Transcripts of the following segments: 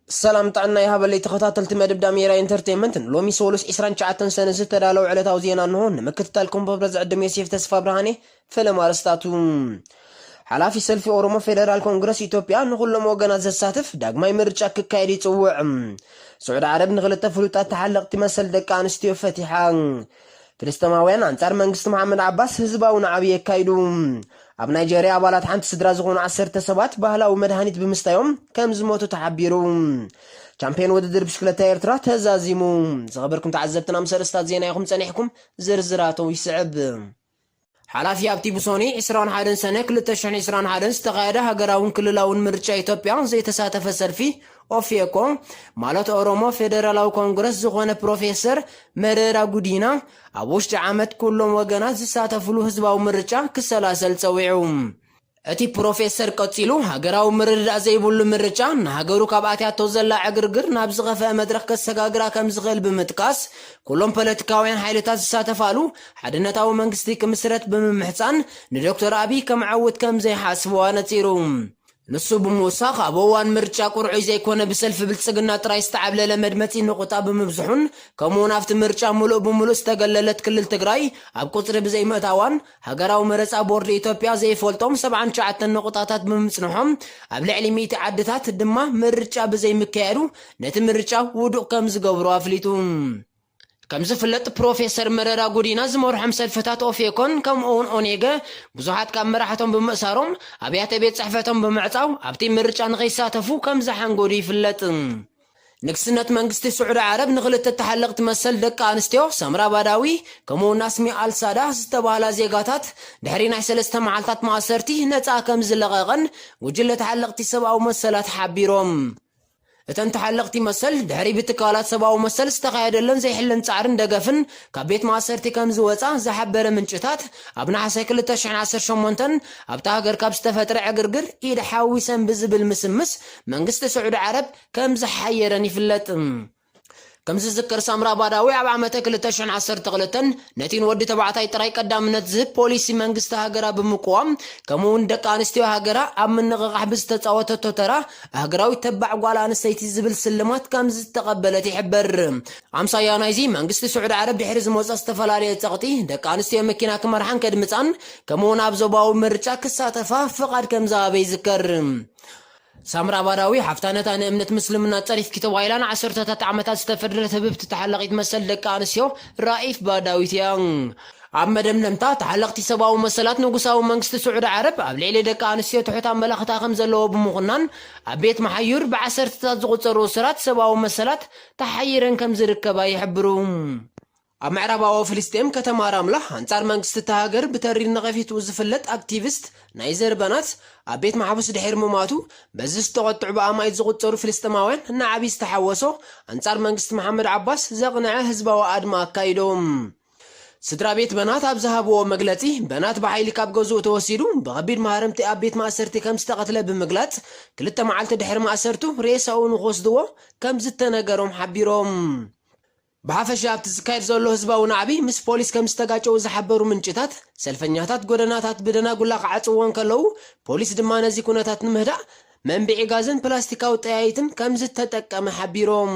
ሰላም ጥዕና ይሃበለይ ተኸታተልቲ መደብ ዳሜራ ኢንተርቴይንመንት። ሎሚ ሰሉስ ዕስራን ትሽዓተን ሰነ ዝተዳለወ ዕለታዊ ዜና እንሆ። ንምክትታልኩም በብረ ዝዕድም ዮሴፍ ተስፋ ብርሃኔ። ፈለማ ኣርእስታቱ። ሓላፊ ሰልፊ ኦሮሞ ፌደራል ኮንግረስ ኢትዮጵያ ንኹሎም ወገናት ዘሳትፍ ዳግማይ ምርጫ ክካየድ ይጽውዕ። ስዑዲ ዓረብ ንኽልተ ፍሉጣት ተሓለቕቲ መሰል ደቂ ኣንስትዮ ፈቲሓ። ፍልስጤማውያን ኣንጻር መንግስቲ መሓመድ ዓባስ ህዝባዊ ናዕቢ የካይዱ። ኣብ ናይጀርያ ኣባላት ሓንቲ ስድራ ዝኾኑ ዓሰርተ ሰባት ባህላዊ መድሃኒት ብምስታዮም ከም ዝሞቱ ተሓቢሩ። ቻምፒዮን ውድድር ብሽክለታ ኤርትራ ተዛዚሙ። ዝኸበርኩም ተዓዘብትና ምስ ኣርእስታት ዜና ኢኹም ጸኒሕኩም፣ ዝርዝራቱ ይስዕብ። ሓላፊ ኣብቲ ብሶኒ ዕስራን ሓደን ሰነ ክልተ ሽሕን ዕስራን ሓደን ዝተኻየደ ሃገራውን ክልላውን ምርጫ ኢትዮጵያ ዘይተሳተፈ ሰልፊ ኦፌኮ፣ ማለት ኦሮሞ ፌደራላዊ ኮንግረስ ዝኾነ ፕሮፌሰር መረራ ጉዲና፣ ኣብ ውሽጢ ዓመት ኩሎም ወገናት ዝሳተፍሉ ህዝባዊ ምርጫ ክሰላሰል ጸዊዑ። እቲ ፕሮፌሰር ቀጺሉ፣ ሃገራዊ ምርድዳእ ዘይብሉ ምርጫ ንሃገሩ ካብ ኣትያቶ ዘላ ዕግርግር ናብ ዝኸፍአ መድረኽ ከሰጋግራ ከም ዝኽእል ብምጥቃስ፣ ኩሎም ፖለቲካውያን ሓይልታት ዝሳተፋሉ ሓድነታዊ መንግስቲ ክምስረት ብምምሕጻን፣ ንዶክተር ኣቢይ ከም ዕውት ከም ዘይሓስቡ ኣነጺሩ። ንሱ ብምውሳኽ፣ ኣብ እዋን ምርጫ ቁርዑይ ዘይኮነ ብሰልፊ ብልጽግና ጥራይ ዝተዓብለለ መድመጺ ንቑጣ ብምብዝሑን፣ ከምኡውን ኣብቲ ምርጫ ምሉእ ብምሉእ ዝተገለለት ክልል ትግራይ ኣብ ቁጽሪ ብዘይምእታዋን፣ ሃገራዊ መረጻ ቦርድ ኢትዮጵያ ዘይፈልጦም ሰብዓን ትሽዓተን ንቑጣታት ብምጽንሖም፣ ኣብ ልዕሊ ሚእቲ ዓድታት ድማ ምርጫ ብዘይምክያዱ ነቲ ምርጫ ውዱቕ ከም ዝገብሮ ኣፍሊጡ። ከም ዝፍለጥ፣ ፕሮፌሰር መረራ ጉዲና ዝመርሖም ሰልፍታት ኦፌኮን ከምኡውን ኦኔገ ብዙሓት ካብ መራሕቶም ብምእሳሮም፣ ኣብያተ ቤት ጽሕፈቶም ብምዕጻው ኣብቲ ምርጫ ንኸይሳተፉ ከም ዝሓንገዱ ይፍለጥ። ንግስነት መንግስቲ ስዑዲ ዓረብ ንኽልተ ተሓለቕቲ መሰል ደቂ ኣንስትዮ ሳምራ ባዳዊ ከምኡውን ናስሚ ኣልሳዳ ዝተባህላ ዜጋታት ድሕሪ ናይ ሰለስተ መዓልታት ማእሰርቲ ነጻ ከም ዝለቐቐን ጉጅለ ተሓለቕቲ ሰብኣዊ መሰላት ሓቢሮም። እተን ተሓለቕቲ መሰል ድሕሪ ብትካላት ሰብኣዊ መሰል ዝተኻየደለን ዘይሕለን ጻዕርን ደገፍን ካብ ቤት ማእሰርቲ ከም ዝወጻ ዝሓበረ ምንጭታት፣ ኣብ ነሓሰ ክልተ ሽሕን ዓሰርተ ሸሞንተን ኣብታ ሃገር ካብ ዝተፈጥረ ዕግርግር ኢድ ሓዊሰን ብዝብል ምስምስ መንግስቲ ስዑዲ ዓረብ ከም ዝሓየረን ይፍለጥ። ከም ዝዝከር፣ ሳምራ ባዳዊ ኣብ ዓመተ ክልተ ሽሕን ዓሰርተ ክልተን ነቲ ንወዲ ተባዕታይ ጥራይ ቀዳምነት ዝህብ ፖሊሲ መንግስቲ ሃገራ ብምቅዋም፣ ከምኡውን ደቂ ኣንስትዮ ሃገራ ኣብ ምንቕቓሕ ብዝተጻወተቶ ተራ፣ ሃገራዊት ተባዕ ጓል ኣንስተይቲ ዝብል ስልማት ከም ዝተቐበለት ይሕበር። ኣምሳያ ናይዚ፣ መንግስቲ ስዑዲ ዓረብ ድሕሪ ዝመጾ ዝተፈላለየ ጸቕጢ፣ ደቂ ኣንስትዮ መኪና ክመርሓን ከድምጻን፣ ከምኡውን ኣብ ዞባዊ ምርጫ ክሳተፋ ፍቓድ ከም ዝሃበ ይዝከር። ሳምራ ባዳዊ፣ ሓፍታ ነታ ንእምነት ምስልምና ጸሪፍኪ ተባሂላ ንዓሰርተታት ዓመታት ዝተፈርደት ህብብቲ ተሓላቒት መሰል ደቂ ኣንስትዮ ራኢፍ ባዳዊት እያ። ኣብ መደምደምታ፣ ተሓለቕቲ ሰብኣዊ መሰላት ንጉሳዊ መንግስቲ ስዑዲ ዓረብ ኣብ ልዕሊ ደቂ ኣንስትዮ ትሑት ኣመላኽታ ከም ዘለዎ ብምኹናን፣ ኣብ ቤት መሓዩር ብዓሰርተታት ዝቑጸሩ እሱራት ሰብኣዊ መሰላት ተሓይረን ከም ዝርከባ ይሕብሩ። ኣብ ምዕራባዊ ፍልስጤም ከተማ ራምላ፣ ኣንጻር መንግስቲ እታ ሃገር ብተሪር ነቐፊትኡ ዝፍለጥ ኣክቲቪስት ናይዘር በናት ኣብ ቤት ማሕቡስ ድሕሪ ምማቱ፣ በዚ ዝተቖጥዑ ብኣማኢት ዝቑጸሩ ፍልስጤማውያን ናዕቢ ዝተሓወሶ ኣንጻር መንግስቲ መሓመድ ዓባስ ዘቕንዐ ህዝባዊ ኣድማ ኣካይዶም። ስድራ ቤት በናት ኣብ ዝሃብዎ መግለጺ፣ በናት ብሓይሊ ካብ ገዝኡ ተወሲዱ ብኸቢድ ማህረምቲ ኣብ ቤት ማእሰርቲ ከም ዝተቐትለ ብምግላጽ፣ ክልተ መዓልቲ ድሕሪ ማእሰርቱ ሬሳኡ ንክወስድዎ ከም ዝተነገሮም ሓቢሮም። ብሓፈሻ ኣብቲ ዝካየድ ዘሎ ህዝባዊ ናዕቢ ምስ ፖሊስ ከም ዝተጋጨው ዝሓበሩ ምንጭታት፣ ሰልፈኛታት ጎደናታት ብደናጉላ ክዓጽውዎ እንከለዉ፣ ፖሊስ ድማ ነዚ ኩነታት ንምህዳእ መንብዒ ጋዝን ፕላስቲካዊ ጠያይትን ከም ዝተጠቀመ ሓቢሮም።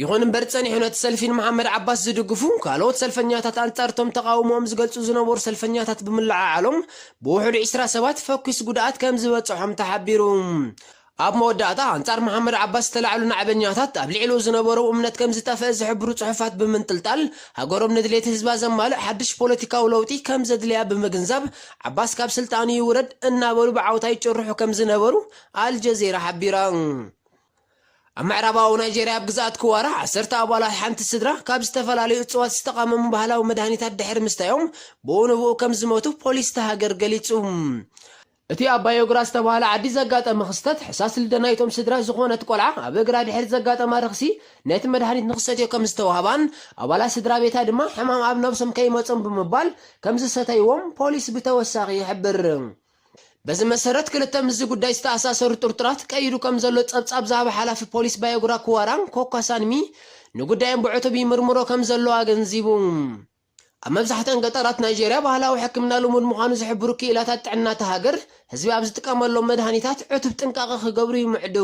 ይኹን እምበር፣ ጸኒሑ ነቲ ሰልፊ ንመሓመድ ዓባስ ዝድግፉ ካልኦት ሰልፈኛታት ኣንጻርቶም ተቓውሞኦም ዝገልጹ ዝነበሩ ሰልፈኛታት ብምልዓዓሎም፣ ብውሕዱ ዕስራ ሰባት ፈኲስ ጉድኣት ከም ዝበጽሖም ተሓቢሩ። ኣብ መወዳእታ፣ ኣንጻር መሓመድ ዓባስ ዝተላዕሉ ናዕበኛታት ኣብ ልዕሊኡ ዝነበሮም እምነት ከም ዝጠፍአ ዝሕብሩ ጽሑፋት ብምንጥልጣል፣ ሃገሮም ንድሌት ህዝባ ዘማልእ ሓድሽ ፖለቲካዊ ለውጢ ከም ዘድልያ ብምግንዛብ፣ ዓባስ ካብ ስልጣኑ ይውረድ እናበሉ ብዓውታ ይጭርሑ ከም ዝነበሩ ኣልጀዚራ ሓቢራ። ኣብ ምዕራባዊ ናይጄርያ ኣብ ግዝኣት ክዋራ ዓሰርተ ኣባላት ሓንቲ ስድራ ካብ ዝተፈላለዩ እጽዋት ዝተቓመሙ ባህላዊ መድሃኒታት ድሕሪ ምስታዮም ብኡ ንብኡ ከም ዝሞቱ ፖሊስ እታ ሃገር ገሊጹ። እቲ ኣብ ባዮግራ ዝተባህለ ዓዲ ዘጋጠመ ክስተት፣ ሕሳስ ልደ ናይቶም ስድራ ዝኾነት ቆልዓ ኣብ እግራ ድሕሪ ዘጋጠማ ረኽሲ ነቲ መድሃኒት ንኽሰትዮ ከም ዝተዋህባን፣ ኣባላት ስድራ ቤታ ድማ ሕማም ኣብ ነብሶም ከይመጾም ብምባል ከም ዝሰተይዎም ፖሊስ ብተወሳኺ ይሕብር። በዚ መሰረት፣ ክልተ ምስዚ ጉዳይ ዝተኣሳሰሩ ጥርጡራት ቀይዱ ከም ዘሎ ጸብጻብ ዝሃበ ሓላፊ ፖሊስ ባዮግራ ክዋራን ኮኳሳንሚ፣ ንጉዳዮም ብዕቱብ ይምርምሮ ከም ዘሎ ኣገንዚቡ። ኣብ መብዛሕትአን ገጠራት ናይጄርያ ባህላዊ ሕክምና ልሙድ ምዃኑ ዝሕብሩ ክኢላታት ጥዕና እታ ሃገር፣ ህዝቢ ኣብ ዝጥቀመሎም መድሃኒታት ዕቱብ ጥንቃቐ ክገብሩ ይምዕዱ።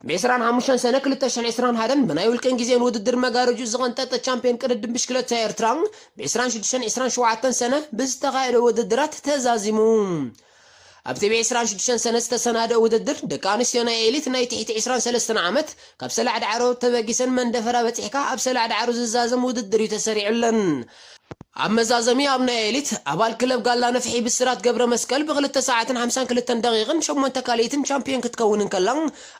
ብ25 ሰነ 2021 ብናይ ውልቅን ግዜን ውድድር መጋረጁ ዝቐንጠጠ ቻምፒዮን ቅድድም ብሽክለታ ኤርትራ ብ26 27 ሰነ ብዝተኻየደ ውድድራት ተዛዚሙ። ኣብቲ ብ26 ሰነ ዝተሰናደአ ውድድር ደቂ ኣንስትዮ ናይ ኤሊት ናይ ትሕቲ 23 ዓመት ካብ ሰላዕ ዳዕሮ ተበጊሰን መንደፈራ በፂሕካ ኣብ ሰላዕ ዳዕሮ ዝዛዘም ውድድር እዩ ተሰሪዑለን። ኣብ መዛዘሚ ኣብ ናይ ኤሊት ኣባል ክለብ ጋላ ነፍሒ ብስራት ገብረ መስቀል ብክልተ ሰዓትን ሓምሳን ክልተን ደቂቕን ሸሞንተ ካልኢትን ቻምፒዮን ክትከውን እንከላ፣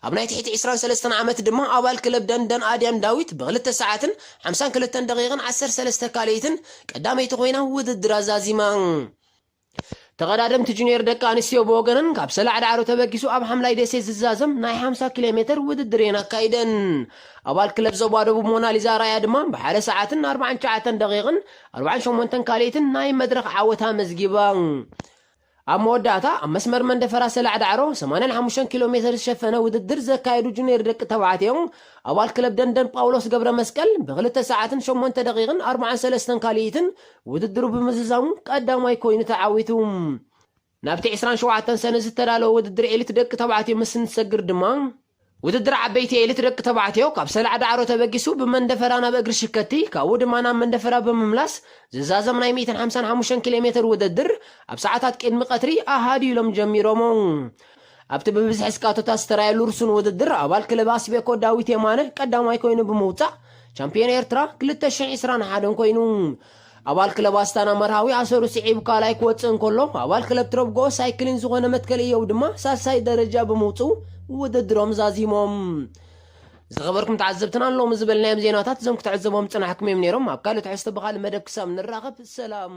ኣብ ናይ ትሕቲ 23 ዓመት ድማ ኣባል ክለብ ደንደን ኣድያም ዳዊት ብክልተ ሰዓትን ሓምሳን ክልተን ደቂቕን ዓሰርተ ሰለስተ ካልኢትን ቀዳመይቲ ኮይና ውድድር ኣዛዚማ። ተቐዳደምቲ ጁኒየር ደቂ ኣንስትዮ ብወገነን ካብ ሰላዕ ዳዕሮ ተበጊሱ ኣብ ሓምላይ ደሴት ዝዛዘም ናይ ሓምሳ ኪሎ ሜትር ውድድር እየን ኣካይደን። ኣባል ክለብ ዞባ ደቡብ ሞናሊዛ ራያ ድማ ብሓደ ሰዓትን ኣርባዓን ትሽዓተን ደቂቕን ኣርባዓን ሸሞንተን ካልኢትን ናይ መድረኽ ዓወት ኣመዝጊባ። ኣብ መወዳእታ ኣብ መስመር መንደፈራ ሰላዕ ዳዕሮ 85 ኪሎ ሜትር ዝሸፈነ ውድድር ዘካየዱ ጁኒየር ደቂ ተባዕትዮ ኣባል ክለብ ደንደን ጳውሎስ ገብረ መስቀል ብክልተ ሰዓትን ሸሞንተ ደቂቕን ኣርባዓን ሰለስተን ካልኢትን ውድድሩ ብምዝዛሙ ቀዳማይ ኮይኑ ተዓዊቱ። ናብቲ 27 ሰነ ዝተዳለወ ውድድር ኤሊት ደቂ ተባዕትዮ ምስ እንትሰግር ድማ ውድድር ዓበይቲ ኤሊት ደቂ ተባዕትዮ ካብ ሰላዕ ዳዕሮ ተበጊሱ ብመንደፈራ ናብ እግሪ ሽከቲ ካብኡ ድማ ናብ መንደፈራ ብምምላስ ዝዛዘም ናይ 155 ኪሎ ሜትር ውድድር ኣብ ሰዓታት ቅድሚ ቀትሪ ኣሃዲሎም ጀሚሮሞ። ኣብቲ ብብዝሒ ስካቶታት ዝተራየሉ ርሱን ውድድር ኣባል ክለብ ኣስቤኮ ዳዊት የማነ ቀዳማይ ኮይኑ ብምውፃእ ቻምፒዮን ኤርትራ 2021 ኮይኑ። ኣባል ክለብ ኣስታና መርሃዊ ኣሰሩ ስዒቡ ካልኣይ ክወፅእ እንከሎ ኣባል ክለብ ትረብጎ ሳይክሊን ዝኾነ መትከል እየው ድማ ሳልሳይ ደረጃ ብምውፅኡ ውድድሮም ዛዚሞም። ዝኸበርኩም ተዓዘብትና ሎሚ ዝበልናዮም ዜናታት እዞም ክትዕዘቦም ፅናሕኩም እዮም ነይሮም። ኣብ ካልእ ትሕዝቶ ብኻልእ መደብ ክሳብ ንራኸብ ሰላም።